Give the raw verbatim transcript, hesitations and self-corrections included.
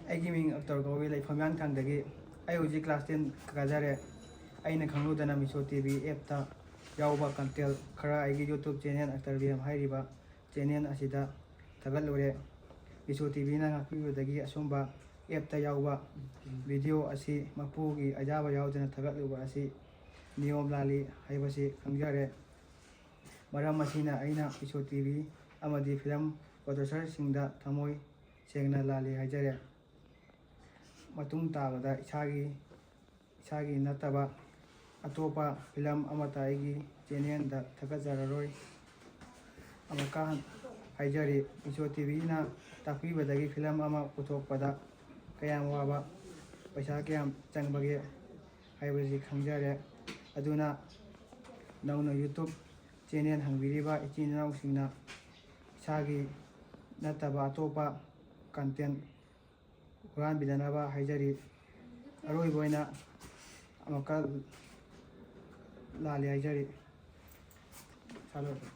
ꯑꯩꯒꯤ ꯃꯤꯡ ꯑꯛꯇꯔ ꯀꯧꯏ, ꯂꯩꯐꯝ ꯍꯤꯌꯥꯡꯊꯥꯡꯗꯒꯤ꯫ ꯑꯩ ꯍꯧꯖꯤꯛ ꯀ꯭ꯂꯥꯁ ꯇꯦꯟ ꯀꯥꯖꯔꯦ꯫ ꯑꯩꯅ ꯈꯪꯍꯧꯗꯅ ꯃꯤꯁꯣ ꯇꯤ ꯚꯤ ꯑꯦꯞꯇ ꯌꯥꯎꯕ ꯀꯟꯇꯦꯟ ꯈꯔ ꯑꯩꯒꯤ ꯌꯨꯇ꯭ꯌꯨꯕ ꯆꯦꯅꯦꯜ ꯑꯛꯇꯔ ꯕꯤꯌꯝ ꯍꯥꯏꯔꯤꯕ ꯆꯦꯅꯦꯜ ꯑꯁꯤꯗ ꯊꯥꯒꯠꯂꯨꯔꯦ꯫ ꯃꯤꯁꯣ ꯇꯤ ꯚꯤꯅ ꯉꯥꯛꯄꯤꯕꯗꯒꯤ ꯑꯁꯨꯝꯕ ꯑꯦꯞꯇ ꯌꯥꯎꯕ ꯚꯤꯗꯤꯑꯣ ꯑꯁꯤ ꯃꯄꯨꯒꯤ ꯑꯌꯥꯕ ꯌꯥꯎꯗꯅ ꯊꯥꯒꯠꯂꯨꯕ ꯑꯁꯤ ꯅꯤꯌꯣꯝ ꯂꯥꯜꯂꯤ ꯍꯥꯏꯕꯁꯤ ꯈꯪꯖꯔꯦ꯫ ꯃꯔꯝ ꯑꯁꯤꯅ ꯑꯩꯅ ꯃꯤꯁꯣ ꯇꯤ ꯚꯤ ꯑꯃꯗꯤ ꯐꯤꯂꯝ ꯄ꯭ꯔꯣꯗ꯭ꯌꯨꯁꯔꯁꯤꯡꯗ ꯊꯃꯣꯏ ꯁꯦꯡꯅ ꯂꯥꯜꯂꯤ ꯍꯥꯏꯖꯔꯦ꯫ ꯃꯇꯨꯡ ꯇꯥꯕꯗ ꯏꯁꯥꯒꯤ, ꯏꯁꯥꯒꯤ ꯅꯠꯇꯕ ꯑꯇꯣꯞꯄ ꯐꯤꯂꯝ ꯑꯃꯠꯇ ꯑꯩꯒꯤ ꯆꯦꯅꯦꯜꯗ ꯊꯥꯒꯠꯆꯔꯔꯣꯏ꯫ ꯑꯃꯨꯛꯀ ꯍꯟ-, ꯍꯥꯏꯖꯔꯤ, ꯃꯤꯁꯣ ꯇꯤ ꯚꯤꯅ ꯇꯥꯛꯄꯤꯕꯗꯒꯤ ꯐꯤꯂꯝ ꯑꯃ ꯄꯨꯊꯣꯛꯄꯗ ꯀꯌꯥꯝ ꯋꯥꯕ, ꯄꯩꯁꯥ ꯀꯌꯥꯝ ꯆꯪꯕꯒꯦ ꯍꯥꯏꯕꯁꯤ ꯈꯪꯖꯔꯦ꯫ ꯑꯗꯨꯅ ꯅꯧꯅ ꯌꯨꯇ꯭ꯌꯨꯕ ꯆꯦꯅꯦꯜ ꯍꯥꯡꯕꯤꯔꯤꯕ ꯏꯆꯤꯟ ꯏꯅꯥꯎꯁꯤꯡꯅ ꯏꯁꯥꯒꯤ ꯅꯠꯇꯕ ꯑꯇꯣꯞꯄ ꯀꯟꯇꯦꯟ ꯍꯨꯔꯥꯟꯕꯤꯗꯅꯕ ꯍꯥꯏꯖꯔꯤ꯫ ꯑꯔꯣꯏꯕ ꯑꯣꯏꯅ ꯑꯃꯨꯛꯀ ꯂꯥꯜꯂꯤ ꯍꯥꯏꯖꯔꯤ꯫ ꯁꯥ ꯂꯣꯏꯔꯦ꯫